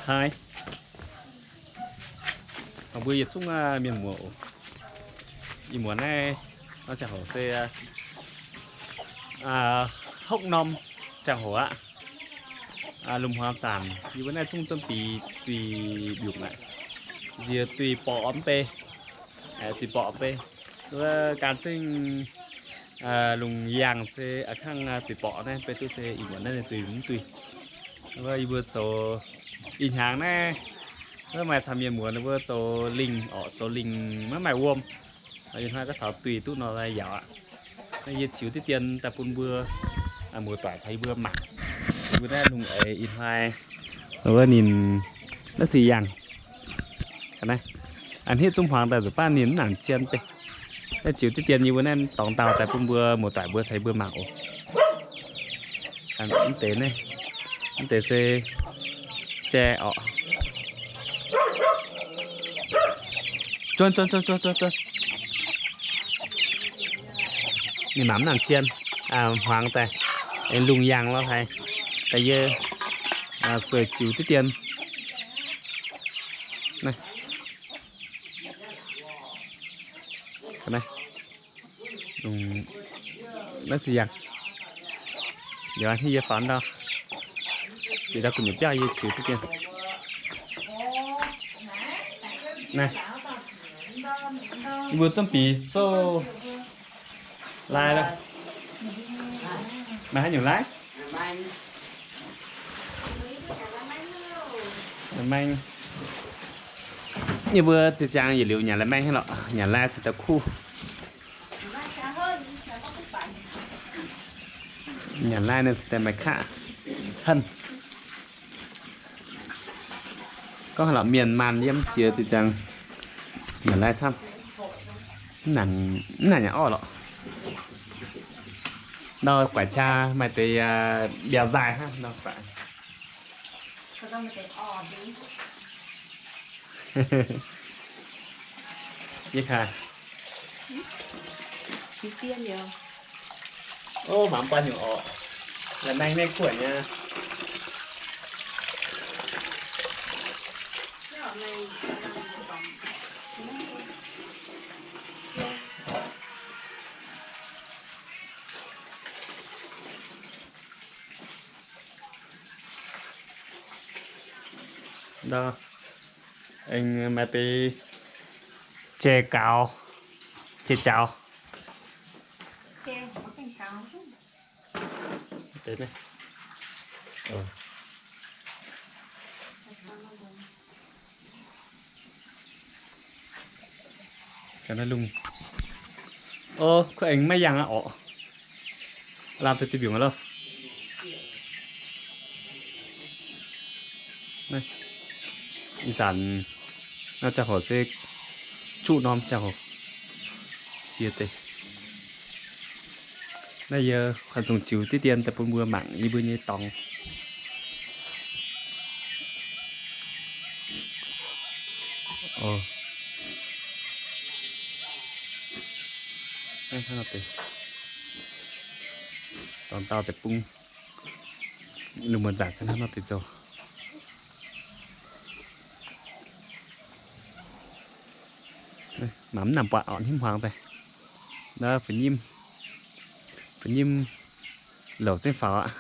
Haih, mbuo yietc zungv mienh muoz oc. Ih muonz naaiv, naaiv ziangh hoc se hopv norm ziangh hoc aqv. Lungh hmuangx zanc yie mbuo naaiv zungv zuonv biix duih mbiungc aqv. Nziex duih borqc mv bei, duih borqc mv bei. Wuov gan zengv lungh yangh se a'kangv duih borqc naaiv, mv bei duqv se ih muonz naaiv duih mv duih. Wuov yie mbuo zoux ih hnyangx naaiv, wuov maaih camv mienh muonz ninh mbuo zoux lingh orqc, zoux lingh maiv maaih wuom. Ih hnoi gaav taux duih duqv nor yaauc aqv. Naaiv yie ziux diqv dien daaih bun mbuo muoz-doic caux yie mbuo mangc. Yie mbuo naaiv lungh eix ih hnoi wuov ninh naaiv se yangh. A'hneiv zungv hmuangx daaih nzunc baav ninh mv nangc zien bei. Naaiv ziux diqv dien yie mbuo naaiv dorngx ndau daaih bun mbuo muoz-doic mbuo caux yie mbuo mangc oc. Mv deix naaiv, mv deix se jai orqc. Zuonv, zuonv, zuonv, zuonv, zuonv. Ninh mangc mv nangc zien, hmuangx daaih, aengx lungh yangh lo haic. Daaih yie sueih ziux diqv dien. Naaiv se yangh. Yie faaux ndau, bieqc ndau gu'nyuoz biauv yie ziux diqv dien. Naaiv, yie mbuo zuonv biix zouv lai lo. Maaih haaix nyungc lai? Lai-maeng. Yie mbuo ziex ziangx yietc liuz nyanc lai-maeng hnangv lorqc. Nyanc lai se daaih kuv. Nyanc lai ninh se daaih maaih qaqv henv. Gorngv haaix lorqc, mienh maanh yiem qiex ziex ziangx nyanc lai camv. Mv nangc nyanc orv lorqc. Ndau guaix qaqv maaih deix mbiauz nzaaih hnangv ndau guaix. Yie kaaix. Ov, mangc buatc nyungc orqc. Lai-maeng naaiv kuv nyei. Ndau, aengx maaih deix jai gaux, jai jaux. Ga'naaiv lungh. Ov, kuv aengx maiv yangh aqv orqc. Lamh deix duih mbiungc loh. Ih zanc naaiv ziangh hoc se juqv norm ziangh hoc. Ziex deix. Naaiv yie koi zungh ziux diqv dien daaih bun mbuo mangc yie mbuo nyei dorngx. Dorngx ndau deic-bung, lungh muonz zanc se hnangv nor deix zoux. Mangc mv nangc buatc orqc, hnimv hmuangx daaih. Naaiv fu'nyimv, fu'nyimv louc zengv faaux aqv.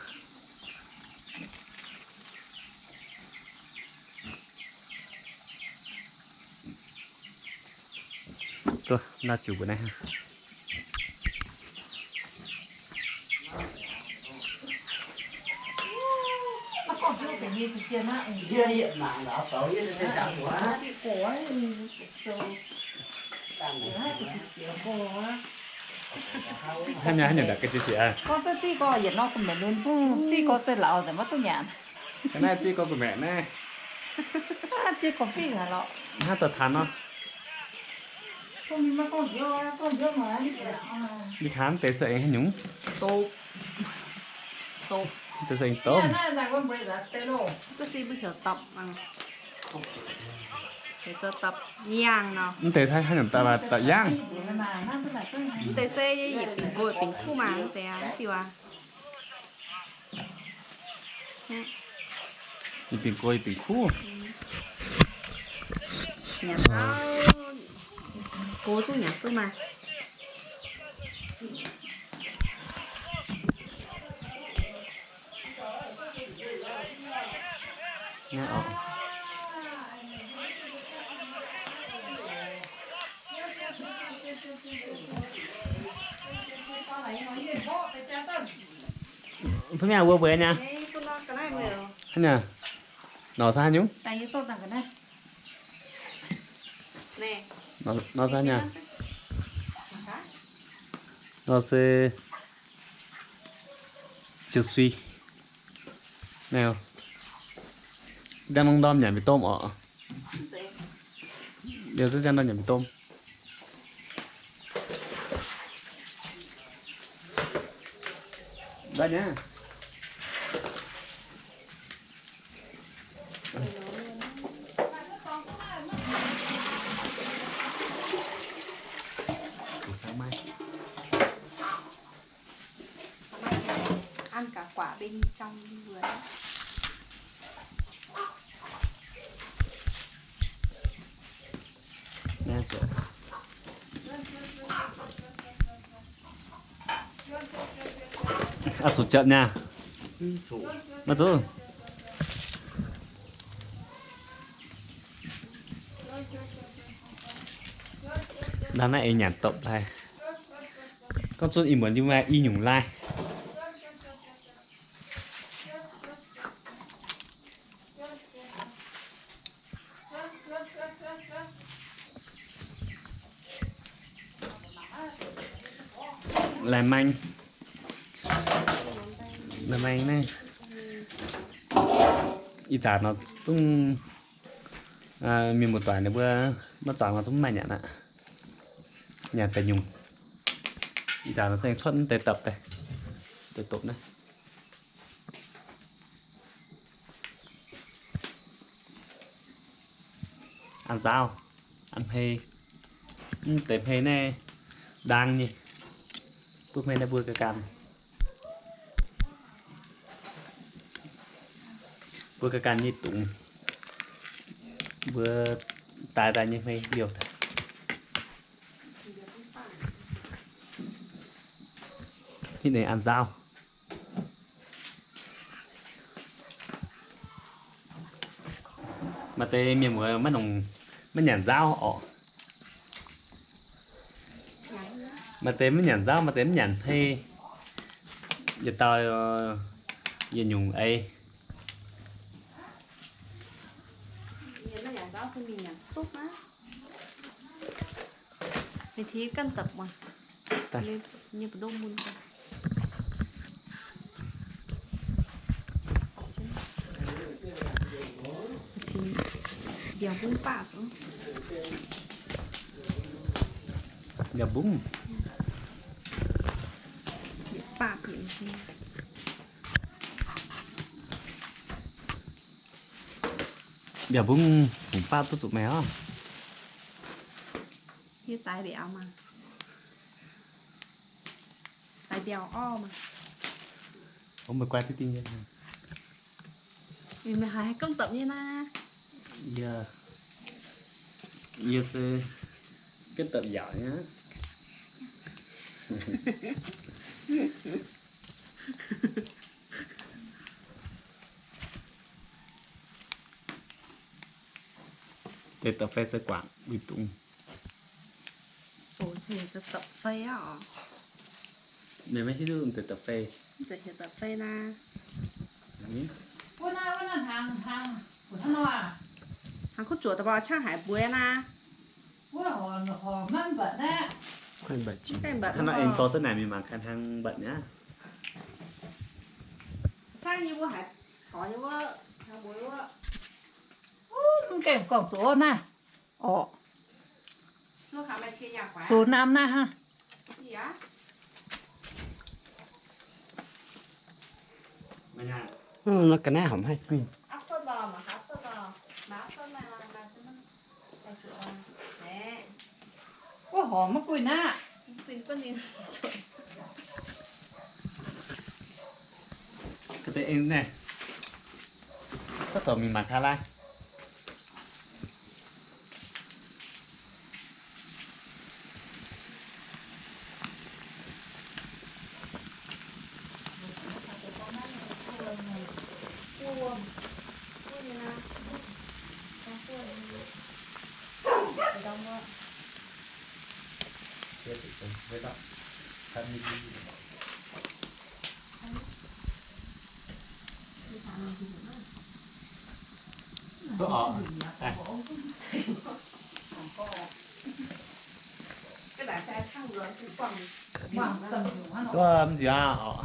Duqv nor ziux mbuo naaiv. Hnangv naaiv, hnangv naaiv, da'ga'ziex-zieqc aqv. Gorngv zieqv gorx yietc norm gu'maeqc nunc, zieqv gorx se lauz nzengc maiv duqv nyanc. Ga'naaiv zieqv gorx gu'maeqc naaiv. Zieqv gorx fingx haic lorqc. Hnangv daaih taanx nor. Ninh taanx deix se aengx haaix nyungc? Deix se aengx domh. Mv deix se haaix nyungc daaih, daaih yaangv. Mv deix se yietc bingx go yietc bingx kuv maah, mv deix aqv, diuh aqv. Yietc bingx go yietc bingx kuv. Nyanc taux, gox zuqc nyanc duqv maah. Mv miangh wuov mbuo nyei. Nor saa nyungc? Nor saa nyungc? Nor se ziouc sui. Nor, njang norm ndorm nyanc mbic domh oc. Liuz se njang norm nyanc mbic domh. Mbaa nyei. Ăn cả quả bên trong đi vừa. Aqv zuqc ziepc nyei. Maiv zuqc. Naaiv naaiv eix nyanc dopc lai. Gorngv zuqc ih muonz yie maaih i nyungc lai. Lai maeng, lai maeng naaiv, ih zanc nor zungv mienh muoz-doic ninh mbuo maiv zuangx nor zungv maaih nyanc aqv. Nyanc daaih nyungc. Ih zanc nor se cuotv deix dapc daaih, deix dopc naaiv. An nzaauv, an hmei. Mv deix hmei naaiv ndaang nyei, butv hmei naaiv mbuo ga'ganh, mbuo ga'ganh nyei dungz, mbuo daix daaih nyei hmei liouh daaih. Hitv ninh an nzaauv. Maaih deix mienh muoz maiv nongc, maiv nyanc nzaauv orqc. Maaih deix maiv nyanc nzaauv, maaih deix maiv nyanc hmei. Yietc dauh yietc nyungc eix. Mbiauz mbungv. Mbiauz mbungv fungc baav duqv zuqc maengx oc. Yie daaih mbiauz maah. Daaih mbiauz orv maah. Meih guai duqv dingh nyei. Meih haiz haaix gomv dopc nyei naaiv? Yie, yie se gomv dopc yaauc nyei. Deix dopc fei se guangc uix dungz. Meih maiv hiuv duqv deix dopc fei. Hnangv kuv zuoqc daaih mbuo qangv haic mbuo naaiv. Hnangv nor aengx dorh zunv naaic mingh mangc gaax hnangv mba'nyav. Mv gaengh gorngv zoux naaiv orqc. Zoux naamh naaiv hnangv. Wuov ga'naaiv horpc maiv guinh. Wuov horpc maiv guinh aqv. Ga'deix eng naaiv, zorqv zoux mingh mangc gaax laaix. Duqv mv nziex oc.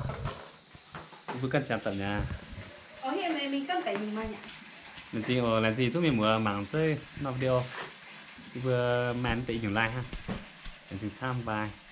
Yie mbuo ganh ziangx dapc mi'aqv. Laengz zingh oc, laengz zingh yietc zungv mienh muoz mangc zeiv norm video. Yie mbuo maaih mv deix i nyungc lai hnangv. Laengz zingh camv, bye.